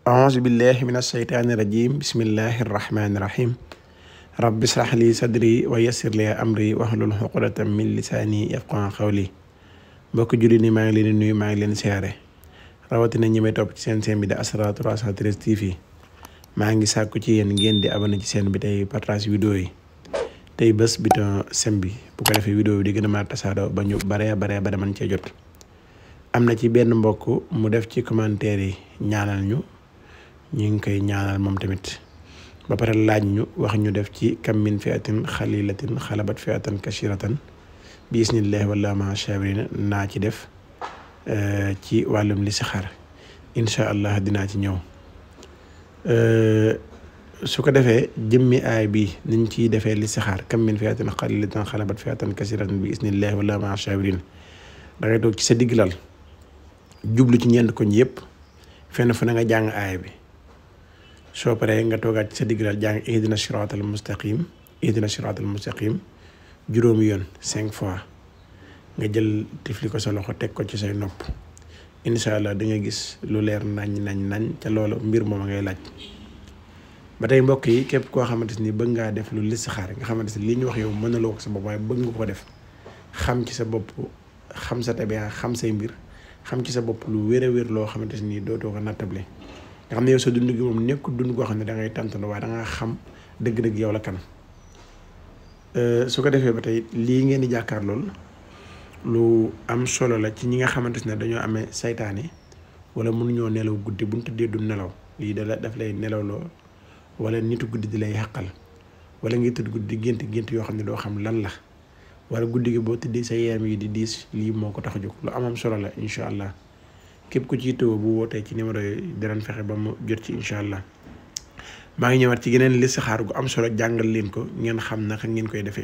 أعوذ بالله من الشيطان الرجيم بسم الله الرحمن الرحيم رب اشرح لي صدري ويسر لي أمري واحلل عقدة من لساني يفقهوا قولي mbokk julli ni maa ngi leen di nuyu maa ngi leen siyaare rawatina ñi may topp ci seen bi di Asrar 313 TV maa ngi sàkku ci yéen ngeen di abonné ci seen bi tey partage vidéo yi tey bés bouton sem bi bu ko defee vidéo bi di gën a mën a tasaaroo ba ñu bare mën cee jot. am na ci benn mbokk mu def ci commentaire yi ñaanal ñu ngi koy ñaanal moom tamit ba pare laaj ñu wax ñu def ci kam min fi'atin xalilatin xalabat fi'atan kasiratan bi isnillahi wala ma sabirin naa ci def ci wàllum listixaar incha allah dinaa ci ñëw su ko defee jëmmi aay bi niñ ciy defee listixaar kam min fi'atin xalilatin xalabat fi'atan kasiratan bi isnillahi wala ma sabirin da ngay toog ci sa digg lal jublu ci ñeent koñ yëpp fenn fu na nga jàng aay bi soo paree nga toogaat ci sa digg lal jàng ihdina siratal mustaqim juróomi yoon 5 fois nga jël tifli ko sa loxo teg ko ci say nopp incha allah di nga gis lu leer nañ ca loolu mbir moom ngay laaj. ba tey mbokk yi képp koo xamante ni bëgg ngaa def lu listixaar nga xamante ni li ñu wax yow mënaloo ko sa bopp waaye bëgg nga ko def xam ci sa bopp xam sa tabia xam say mbir xam ci sa bopp lu wér a wér loo xamante ni dootoo ko nattable nga xam ne yow sa dund gi moom nekkul dund goo xam ne da ngay tàntandoo waaye da nga xam dëgg-dëgg yow la kan. su ko defee ba tey lii ngeen di jàkkaar lool lu am solo la ci ñi nga xamante ne dañoo amee saytaane wala mënuñoo nelaw guddi bu ñu tëddee du nelaw lii daf lay nelawloo wala nitu guddi di lay yàqal wala ngi tëdd guddi gént yoo xam ne doo xam lan la wala guddi gi boo tëddee sa yaram yi di diis lii moo ko tax a jóg lu amam solo la incha allah képp ku ci tëw bu wootee ci numéro yi dinañ fexe ba mu jot ci incha allah. maa ngi ñëwaat ci geneen listixaar gu am solo jàngal leen ko ngeen xam naka ngeen koy defee.